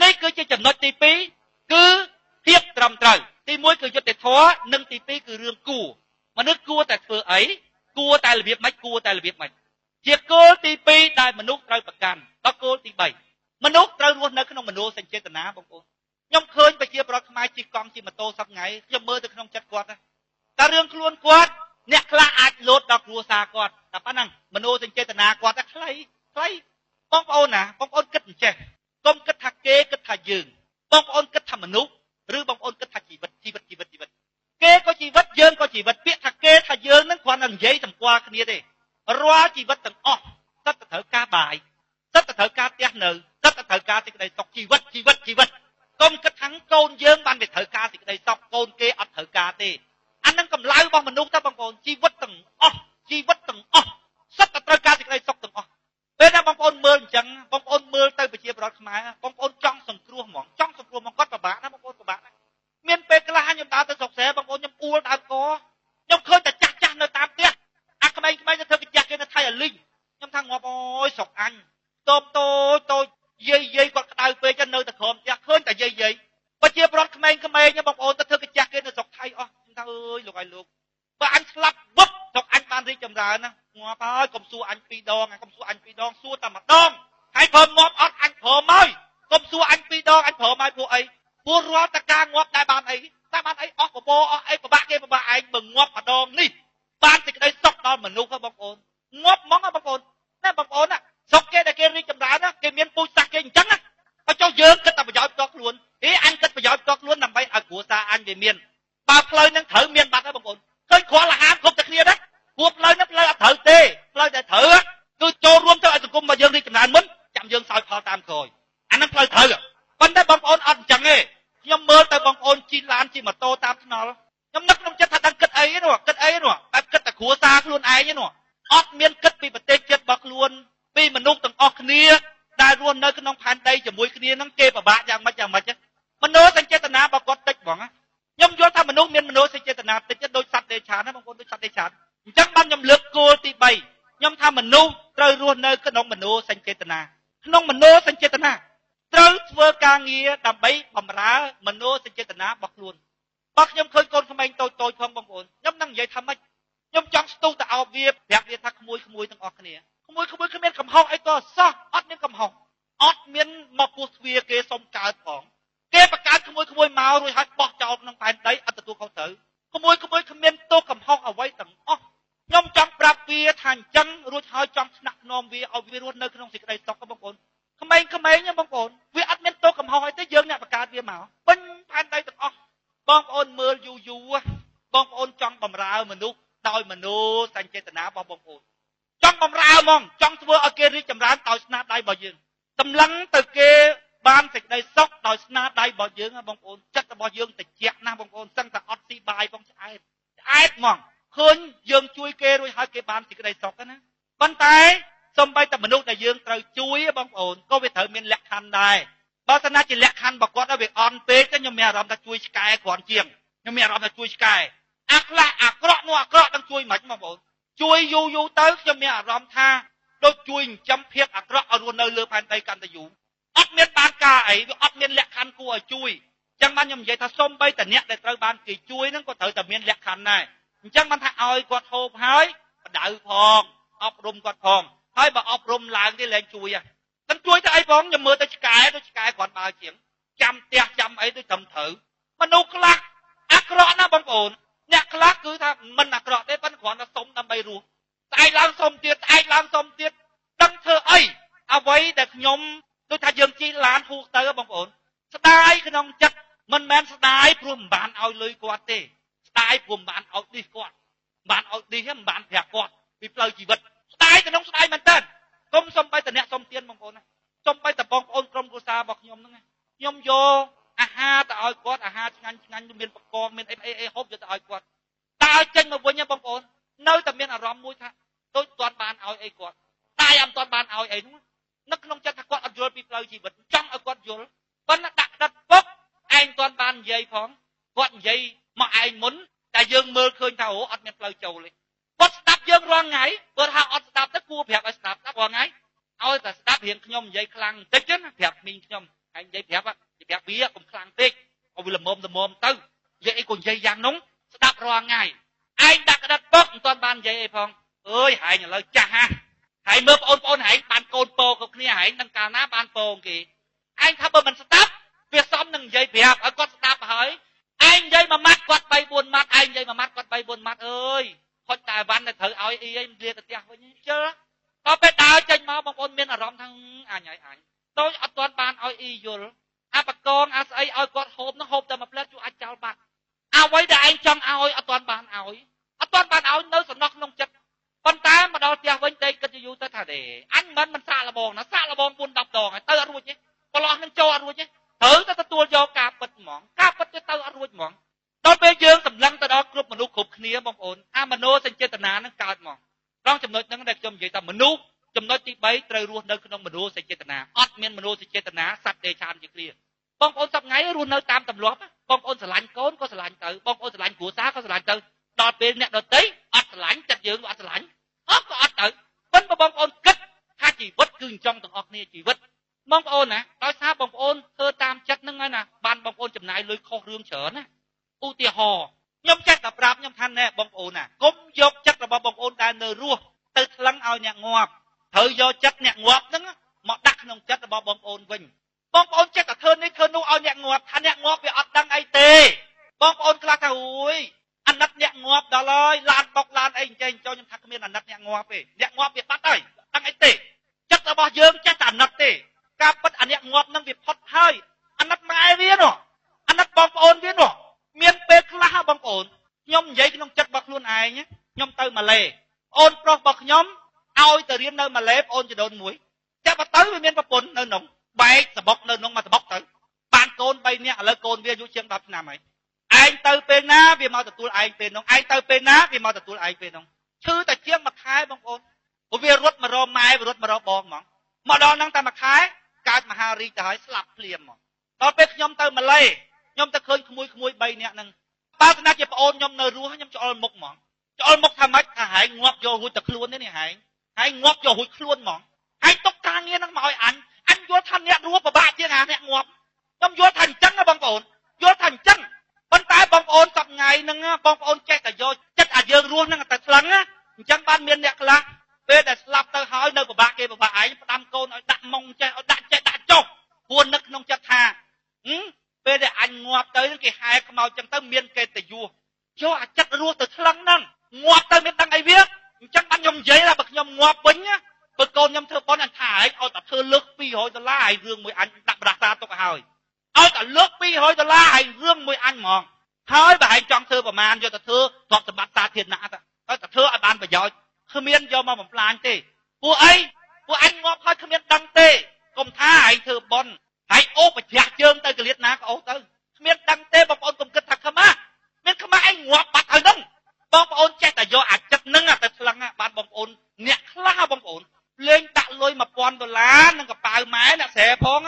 នេះគឺជាចំណុចទី2គឺភាពត្រឹមត្រូវទី1គឺយុត្តិធម៌និងទី2គឺរឿងគួរមនុស្សគួរតែធ្វើអីគួរតែរបៀបម៉េចគួរតែរបៀបម៉េចជាគោលទី2ដែលមនុស្សត្រូវប្រកាន់ដល់គោលទី3មនុស្សត្រូវរស់នៅក្នុងមនោសញ្ចេតនាបងប្អូនខ្ញុំឃើញប្រជាប្រដ្ឋខ្មែរជិះកង់ជិះម៉ូតូសប្ងៃខ្ញុំមើលទៅក្នុងចិត្តគាត់តែរឿងខ្លួនគាត់អ្នកខ្លះអាចលោតដល់គ្រួសារគាត់តែប៉ុណ្ណឹងមនោសញ្ចេតនាគាត់តែខ្លីខ្លីបងប្អូនណាបងប្អូនគិតអញ្ចេះកុំគិតថាគេគិតថាយើងបងប្អូនគិតថាមនុស្សឬបងប្អូនគិតថាជីវិតជីវិតជីវិតជីវិតគេក៏ជីវិតយើងក៏ជីវិតពាក្យថាគេថាយើងនឹងគ្រាន់តែនិយាយសម្គាល់គ្នាទេរាល់ជីវិតទាំងអស់សិតតែត្រូវការបាយសិតតែត្រូវការផ្ទះនៅសិតតែត្រូវការសេចក្តីសុខជីវិតជីវិតជីវិតកុំគិតថាកូនយើងបានវាត្រូវការសេចក្តីសុខកូនគេអត់ត្រូវការទេអានឹងកម្លាំងរបស់មនុស្សតើបងប្អូនជីវិតទាំងអស់ជីវិតទាំងអស់សិតតែត្រូវការសេចក្តីសុខទាំងអស់ពេលណាបងប្អូនមើលអញ្ចឹងបងប្អូនមើលទៅប្រជាប្រដ្ឋខ្មែរបងប្អូនចង់សង្គ្រោះហ្មងចង់សង្គ្រោះហ្មងគាត់ពិបាកណាបងប្អូនពិបាកណាមានពេលខ្លះខ្ញុំដើរទៅស្រុកស្រែបងប្អូនខ្ញុំអួលដើមកខ្ញុំឃើញតែចាស់ចាស់នៅតាមផ្ទះអាក្មេងៗទៅធ្វើកាចាស់គេនៅថៃអាលីងខ្ញុំថាងាប់អូយស្រុកអញតូបតូចតូចយាយយាយគាត់ក្តៅពេកនៅតែក្រោមផ្ទះឃើញតែយាយយាយប្រជាប្រដ្ឋក្មេងៗបងប្អូនទៅធ្វើកាចាស់គេនៅស្រុកថៃអស់ខ្ញុំថាអើយលោកឲ្យលោកបើអញស្លាប់វឹបស្រុកអញបានរីកចម្រើនណាងាប់ហើយកុំសួរអញពីរដងកុំសួរអញពីរដងសួរតែម្ដងហើយព្រមងាប់អត់អញព្រមហើយកុំសួរអញពីរដងអញព្រមហើយព្រោះអីព្រោះរាល់តការងាប់តែបានអីតែបានអីអស់បបអស់អីពិបាកគេពិបាកឯងបើងាប់ម្ដងនេះបានសេចក្តីសុខដល់មនុស្សហ៎បងប្អូនងាប់ហ្មងហ៎បងប្អូនណាបងប្អូនណាស្រុកគេដែលគេរីកចម្រើនណាគេមានពូជសាសន៍គេអញ្ចឹងណាបើចុះយើងគិតតែប្រយោជន៍ផ្ទាល់ខ្លួនអេអញគិតប្រយោជន៍ផ្ទាល់ខ្លួនដើម្បីឲ្យគ្រួសារអញវាមានបើផ្លូវនឹងត្រូវមានបាត់ហើយបងប្អូនឃើញគ្រាន់លហាមគ្រប់តែគ្នាណាព្រោះផ្លូវនឹងផ្លូវអត់ត្រូវទេផ្លូវតែត្រូវគឺចូលរួមទៅឲ្យសង្គមរបស់យើងរីកចម្រើនមុនចាំយើងសោយផលតាមក្រោយអានឹងផ្លូវត្រូវប៉ុន្តែបងប្អូនអត់អញ្ចឹងទេខ្ញុំមើលទៅបងប្អូនជិះឡានជិះម៉ូតូតាមថ្នល់ខ្ញុំនឹកក្នុងចិត្តថាដឹងគិតអីនោះគិតអីនោះបែបគិតតែគ្រួសារខ្លួនឯងនោះអត់មានគិតពីប្រទេសជាតិរបស់ខ្លួនពីមនុស្សទាំងអស់គ្នាដែលរស់នៅក្នុងផែនដីជាមួយគ្នាហ្នឹងគេពិបាកយ៉ាងម៉េចយ៉ាងម៉េចមនោសញ្ចេតនារបស់គាត់តិចហ្មងខ្ញុំយល់ថាមនុស្សមានមនោសញ្ចេតនាតិចដូចសត្វដេឆានណាបងប្អូនដូចសត្វដេឆានអញ្ចឹងបានខ្ញុំលើកគោលទី3ខ្ញុំថាមនុស្សត្រូវរស់នៅក្នុងមនោសញ្ចេតនាក្នុងមនោសញ្ចេតនាត្រូវធ្វើការងារដើម្បីបម្រើមនោសញ្ចេតនារបស់ខ្លួនបើខ្ញុំឃើញកូនក្មេងតូចតូចផងបងប្អូនខ្ញុំនឹងនិយាយថាម៉េចខ្ញុំចង់ស្ទុះទៅអោបវាប្រាប់វាថាក្មួយក្មួយទាំងអស់គ្នាក្មួយក្មួយគ្មានកំហុសអីក៏សោះអត់មានកំហុសអត់មានមកពោះទ្វាគេសុំកើតផងគេបង្កើតក្មួយក្មួយមករួចហើយបោះចោលក្នុងផែនដីអត់ទទួលខុសត្រូវក្មួយក្មួយគ្មានទោសកំហុសអ្វីទាំងអស់ខ្ញុំចង់ប្រាប់វាថាអញ្ចឹងរួចហើយចង់ថ្នាក់ថ្នមវាឲ្យវារស់នៅក្នុងសេចក្តីសុខបងប្អូនក្មេងក្មេងបងប្អូនវាអត់មានទោសកំហុសអីទេយើងអ្នកបង្កើតវាមកពេញផែនដីទាំងអស់បងប្អូនមើលយូរយូរបងប្អូនចង់បំរើមនុស្សដោយមនោសញ្ចេតនារបស់បងប្អូនចង់បំរើហ្មងចង់ធ្វើឲ្យគេរីកចម្រើនដោយស្នាដៃរបស់យើងសម្លឹងទៅគេបានសេចក្តីសុខដោយស្នាដៃរបស់យើងបងប្អូនចិត្តរបស់យើងតិចណាស់បងប្អូនសឹងតែអត់ស៊ីបាយផងឆ្អែតឆ្អែតហ្មងឃើញយើងជួយគេរួចហើយគេបានសេចក្តីសុខណាប៉ុន្តែសំបីតែមនុស្សដែលយើងត្រូវជួយបងប្អូនក៏វាត្រូវមានលក្ខខណ្ឌដែរបើសិនណាជាលក្ខខណ្ឌរបស់គាត់វាអន់ពេកខ្ញុំមានអារម្មណ៍ថាជួយឆ្កែគ្រាន់ជាងខ្ញុំមានអារម្មណ៍ថាជួយឆ្កែអាខ្លះអាក្រក់នោះអាក្រក់ដឹងជួយមិនបងប្អូនជួយយូរយូរទៅខ្ញុំមានអារម្មណ៍ថាដូចជួយចិញ្ចឹមភាពអាក្រក់ឲ្យរស់នៅលើផែនដីកាន់តែយូរអត់មានបានការអីវាអត់មានលក្ខខណ្ឌគួរឲ្យជួយអញ្ចឹងបានខ្ញុំនិយាយថាសំបីតែអ្នកដែលត្រូវបានគេជួយហ្នឹងក៏ត្រូវតែមានលក្ខខណ្ឌដែរអញ្ចឹងបានថាឲ្យគាត់ហូបហើយបដៅផងអប់រំគាត់ផងហើយបើអប់រំឡើងទេលែងជួយហ៎មិនជួយទៅអីផងខ្ញុំមើលទៅឆ្កែដូចឆ្កែគ្រាន់បើជាងចាំផ្ទះចាំអីដូចត្រឹមត្រូវមនុស្សខ្លះអាក្រក់ណាស់បងប្អូនអ្នកខ្លះគឺថាមិនអាក្រក់ទេប៉ុន្តែគ្រាន់តែសុំដើម្បីរស់ស្អែកឡើងសុំទៀតស្អែកឡើងសុំទៀតដឹងធ្វើអីអ្វីដែលខ្ញុំដូចថាយើងជិះឡានហួសទៅបងប្អូនស្ដាយក្នុងចិត្តមិនមែនស្ដាយព្រោះមិនបានឲ្យលុយគាត់ទេស្ដាយព្រោះមិនបានឲ្យឌីសគាត់មិនបានឲ្យឌីសមិនបានប្រាប់គាត់ពីផ្លូវជីវិតស្ដាយទៅក្នុងស្ដាយមែនតើកុំសំបីតអ្នកសុំទានបងប្អូនណាសំបីតបងប្អូនក្រុមគ្រួសាររបស់ខ្ញុំហ្នឹងខ្ញុំយកអាហារទៅឲ្យគាត់អាហារឆ្ងាញ់ឆ្ងាញ់មានបកងមានអីអីអីហូបយកទៅឲ្យគាត់តើចេញមកវិញបងប្អូននៅតែមានអារម្មណ៍មួយថាដូចទាន់បានឲ្យអីគាត់តែអត់ទាន់បានឲ្យអីនោះនឹកក្នុងចិត្តថាគាត់អត់យល់ពីផ្លូវជីវិតចង់ឲ្យគាត់យល់ប៉ុន្តែដាក់ដិតពុកឯងទាន់បាននិយាយផងគាត់និយាយមកឯងមុនតែយើងមើលឃើញថាអូអត់មានផ្លូវចូលទេគាត់ស្ដាប់យើងរាល់ថ្ងៃបើថាអត់ស្ដាប់ទៅគួរប្រាប់ឲ្យស្ដាប់រាល់ថ្ងៃឲ្យតែស្ដាប់រៀងខ្ញុំនិយាយខ្លាំងបន្តិចណាប្រាប់មីងខ្ញុំហ ឯងនិយាយប្រាប់ប្រាប់វាកុំខ្លាំងពេកឲ្យវាល្មមល្មមទៅនិយាយអីក៏និយាយយ៉ាងនោះស្ដាប់រាល់ថ្ងៃឯងដាក់ក្តិតបុកមិនទាន់បាននិយាយអីផងអើយហែងឥឡូវចាស់ហាហើយមើលបងប្អូនហែងបានកូនពោគ្រប់គ្នាហែងនឹងកាលណាបានពោគេឯងថាបើមិនស្ដាប់វាសមនឹងនិយាយប្រាប់ឲ្យគាត់ស្ដាប់ហើយឯងនិយាយមួយម៉ាត់គាត់3 4ម៉ាត់ឯងនិយាយមួយម៉ាត់គាត់3 4ម៉ាត់អើយហុចតែវ៉ាន់តែត្រូវឲ្យអីឯងលាទៅផ្ទះវិញជិលដល់ពេលដើរចេញមកបងប្អូនមានអារម្មណ៍ថាអញហើយអញដូចអត់ទាន់បានឲ្យអ៊ីយល់អាបកងអាស្អីឲ្យគាត់ហូបនោះហូបតែមួយផ្លែតជួអាចចោលបាត់អ្វីដែលឯងចង់ឲ្យអត់ទាន់បានឲ្យអត់ទាន់បានឲ្យនៅសំណោះក្នុងចិត្តប៉ុន្តែមកដល់ផ្ទះវិញដេកគិតយូរទៅថាទេអញមិនសាកល្បងណាសាកល្បង4 10ដងហើយទៅអត់រួចទេប្រឡោះនឹងចូលអត់រួចទេត្រូវតែទទួលយកការពិតហ្មងការពិតទៅអត់រួចហ្មងដល់ពេលយើងសម្លឹងទៅដល់គ្រប់មនុស្សគ្រប់គ្នាបងប្អូនអាមโนសញ្ចេតនានឹងកើតមកត្រង់ចំណុចហ្នឹងដែលខ្ញុំនិយាយថាមនុស្សចំណុចទី3ត្រូវរស់នៅក្នុងមโนសញ្ចេតនាអត់មានមโนសញ្ចេតនាសត្វទេឆានជាគ្រាបងប្អូនសប្ងៃរស់នៅតាមទម្លាប់បងប្អូនស្រឡាញ់កូនក៏ស្រឡាញ់ទៅបងប្អូនស្រឡាញ់គ្រួសារក៏ស្រឡាញ់ទៅដល់ពេលអ្នកដទៃអត់ស្រឡាញ់ចិត្តយើងក៏អត់ស្រឡាញ់អត់ក៏អត់ទៅប៉ុន្តែបងប្អូនគិតថាជីវិតគឺអញ្ចឹងទាំងអស់គ្នាជីវិតបងប្អូនណាដោយសារបងប្អូនធ្វើតាមចិត្តហ្នឹងហើយណាបានបងប្អូនចំណាយលុយខុសរឿងច្រើនណាឧទាហរណ៍ខ្ញុំចេះតែប្រាប់ខ្ញុំថាណែបងប្អូនណាកុំយកចិត្តរបស់បងប្អូនដែលនៅរស់ទៅថ្លឹងឲ្យអ្នកងាប់ត្រូវយកចិត្តអ្នកងាប់ហ្នឹងមកដាក់ក្នុងចិត្តរបស់បងប្អូនវិញបងប្អូនចេះតែធ្វើនេះធ្វើនោះឲ្យអ្នកងាប់ថាអ្នកងាប់វាអត់ដឹងអីទេបងប្អូនខ្លះថាអូយអាណិតអ្នកងាប់ដល់ហើយឡានបុកឡានអីអញ្ចឹងចូលខ្ញុំថាគ្មានអាណិតអ្នកងាប់ទេអ្នកងាប់វាបាត់ហើយដឹងអីទេចិត្តរបស់យើងចេះតែអាណិតទេការពិតអាអ្នកងាប់នឹងវាផុតហើយអាណិតម៉ែវានោះអាណិតបងប្អូនវានោះមានពេលខ្លះបងប្អូនខ្ញុំនិយាយក្នុងចិត្តរបស់ខ្លួនឯងខ្ញុំទៅម៉ាឡេអូនប្រុសរបស់ខ្ញុំឲ្យទៅរៀននៅម៉ាឡេបងអូនចដូនមួយតែបើទៅវាមានប្រពន្ធនៅក្នុងបែកសបុកនៅក្នុងមកសបុកទៅបានកូន3នាក់ឥឡូវកូនវាអាយុជាង10ឆ្នាំហើយឯងទៅពេលណាវាមកទទួលឯងពេលនោះឯងទៅពេលណាវាមកទទួលឯងពេលនោះឈឺតែជាងមួយខែបងប្អូនព្រោះវារត់មករកម៉ែវារត់មករកបងហ្មងមកដល់ហ្នឹងតែមួយខែកើតមហារីកទៅហើយស្លាប់ភ្លាមហ្មងដល់ពេលខ្ញុំទៅម៉ាឡេខ្ញុំទៅឃើញក្មួយ3នាក់ហ្នឹងបើស្នាជាប្អូនខ្ញុំនៅរស់ខ្ញុំឆ្អល់មុខហ្មងឆ្អល់មុខថាម៉េចថាហែងងាប់យករួចតែខ្លួនទេនេះហែងហែងងាប់យករួចខ្លួនហ្មងហែងទុកការងារហ្នឹងមកឲ្យអញអញយល់ថាអ្នករស់ពិបាកជាងអាអ្នកងាប់ខ្ញុំយល់ថាអញ្ចឹងណាបងប្អូនយល់ថាអញ្ចឹងប៉ុន្តែបងប្អូនសប្ងៃហ្នឹងបងប្អូនចេះតែយកចិត្តអាយើងរស់ហ្នឹងតែថ្លឹងណាអញ្ចឹងបានមានអ្នកខ្លះពេលដែលស្លាប់ទៅហើយនៅពិបាកគេពិបាកឯងផ្ដាំកូនឲ្យដាក់មុងចេះឲ្យដាក់ចេះដាក់ចុះព្រោះនឹកក្នុងចិត្តថាពេលដែលអញងាប់ទៅគេហែខ្មោចចឹងទៅមានកិត្តិយសយកអាចិត្តរស់ទៅថ្លឹងហ្នឹងងាប់ទៅមានដឹងអីវាអញ្ចឹងបានខ្ញុំនិយាយថាបើខ្ញុំងាប់វិញណាបើកូនខ្ញុំធ្វើប៉ុនអញថាឯងឲ្យតែធ្វើលើក200ដុល្លារឯងរឿងមួយអញដាក់បដាសាទុកឲ្យឲ្យតែលើក200ដុល្លារឯងរឿងមួយអញហ្មងហើយបើឯងចង់ធ្វើប្រមាណយកទៅធ្វើទ្រព្យសម្បត្តិសាធារណៈទៅឲ្យតែធ្វើឲ្យបានប្រយោជន៍គ្មានយកមកបំផ្លាញទេពួកអីពួកអញងាប់ហើយគ្មានដឹងទេកុំថាឯងធ្វើប៉ុនហើយអូបច្រាស់ជើងទៅកលៀតណាក៏អូទៅគ្មានដឹងទេបងប្អូនកុំគិតថាខ្មាស់មានខ្មាស់ឯងងាប់បាត់ហើយហ្នឹងបងប្អូនចេះតែយកអាចិត្តហ្នឹងទៅថ្លឹងបានបងប្អូនអ្នកខ្លះបងប្អូនលេងដាក់លុយ1000ដុល្លារនឹងកប៉ៅម៉ែអ្នកស្រែផ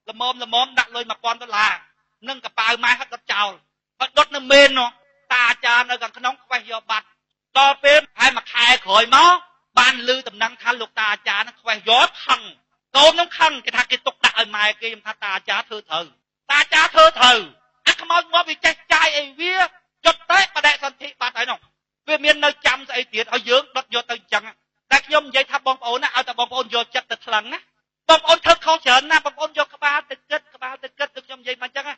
ងល្មមល្មមដាក់លុយ1000ដុល្លារនឹងកប៉ៅម៉ែហត់ដុតចោលហត់ដុតនៅមេននោះតាអាចារ្យនៅខាងក្នុងខ្វេះយកបាត់ដល់ពេលហើយមួយខែក្រោយមកបានឮតំណែងថាលោកតាអាចារ្យនឹងខ្វេះយកខឹងកូននឹងខឹងគេថាគេទុកដាក់ឲ្យម៉ែគេខ្ញុំថាតាអាចារ្យធ្វើត្រូវតាអាចារ្យធ្វើត្រូវអាខ្មោចងាប់វាចេះចាយអីវាចុតតែបដិសន្ធិបាត់ហើយនោះវាមាននៅចាំស្អីទៀតឲ្យយើងដុតយកទៅអញ្ចឹងតែខ្ញុំនិយាយថាបងប្អូនណាឲ្យតែបងប្អូនយកចិត្តទៅថ្លឹងណាបងប្អូនធ្វើខុសច្រើនណាបងប្អូនយកក្បាលទៅគិតក្បាលទៅគិតដូចខ្ញុំនិយាយមកអញ្ចឹងណា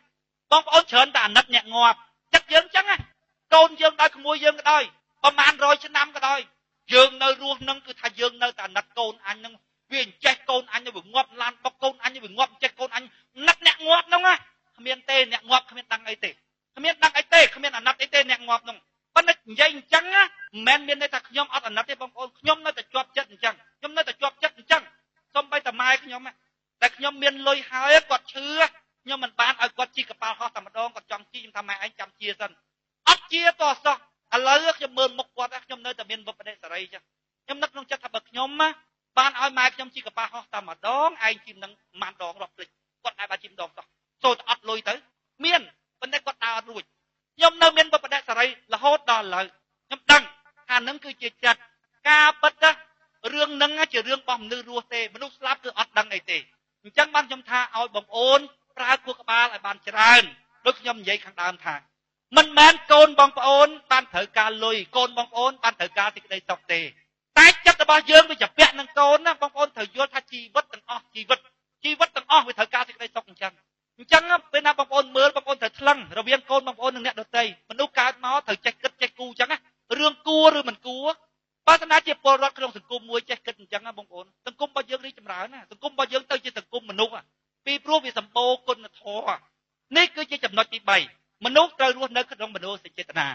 បងប្អូនច្រើនតែអាណិតអ្នកងាប់ចិត្តយើងអញ្ចឹងណាកូនយើងដោយក្មួយយើងក៏ដោយប្រហែល100ឆ្នាំក៏ដោយយើងនៅរស់នឹងគឺថាយើងនៅតែអាណិតកូនអញនឹងវាអញ្ចេះកូនអញវាងាប់ឡានបុកកូនអញវាងាប់អញ្ចេះកូនអញនឹកអ្នកងាប់ហ្នឹងណាគ្មានទេអ្នកងាប់គ្មានដឹងអីទេគ្មានដឹងអីទេគ្មានអាណិតអីទេអ្នកងាប់ហ្នឹងប៉ុន្តែនិយាយអញ្ចឹងណាមិនមែនមានន័យថាខ្ញុំអត់អាណិតទេបងប្អូនខ្ញុំនៅតែជាប់ចិត្តអញ្ចឹងខ្ញុំនៅតែជាប់ចិត្តអញ្ចឹងសូម្បីតែម៉ែខ្ញុំតែខ្ញុំមានលុយហើយគាត់ឈឺខ្ញុំមិនបានឲ្យគាត់ជិះកប៉ាល់ហោះតែម្ដងគាត់ចង់ជិះខ្ញុំថាម៉ែឯងចាំជាសិនអត់ជាតោះសោះឥឡូវខ្ញុំមើលមុខគាត់ខ្ញុំនៅតែមានវិបត្តិសេរីចឹងខ្ញុំនឹកក្នុងចិត្តថាបើខ្ញុំបានឲ្យម៉ែខ្ញុំជិះកប៉ាល់ហោះតែម្ដងឯងជិះនឹងម៉ានដងរាប់ភ្លេចគាត់អាចបានជិះម្ដងសោះចូលតែអត់លុយទៅមានប៉ុន្តែគាត់ដើរអត់រួចខ្ញុំនៅមានវិបត្តិសេរីរហូតដល់ឥឡូវខ្ញុំដឹងថានឹងគឺជាចិត្តការពិតណារឿងនឹងជារឿងរបស់មនុស្សរស់ទេមនុស្សស្លាប់គឺអត់ដឹងអីទេអញ្ចឹងបានខ្ញុំថាឲ្យបងប្អូន ឲ្យបានច្រើនដូចខ្ញុំនិយាយខាងដើមថាមិនមែនកូនបងប្អូនបានត្រូវការលុយកូនបងប្អូនបានត្រូវការសេចក្តីសុខទេតែចិត្តរបស់យើងវាជាពាក់នឹងកូនណាបងប្អូនត្រូវយល់ថាជីវិតទាំងអស់ជីវិតទាំងអស់វាត្រូវការសេចក្តីសុខអញ្ចឹងពេលណាបងប្អូនមើលបងប្អូនត្រូវថ្លឹងរវាងកូនបងប្អូននិងអ្នកដទៃមនុស្សកើតមកត្រូវចេះគិតចេះគូអញ្ចឹងណារឿងគួរឬមិនគួរបើសិនណាជាពលរដ្ឋក្នុងសង្គមមួយចេះគិតអញ្ចឹងណាបងប្អូនសង្គមរបស់យើងរីកចម្រើនណាសង្គមរបស់យើងទៅជាសង្គមមនុស្សពីព្រោះវាសម្បូរគុណធម៌នេះគឺជាចំណុចទី3មនុស្សត្រូវរស់នៅក្នុងមនោសញ្ចេតនា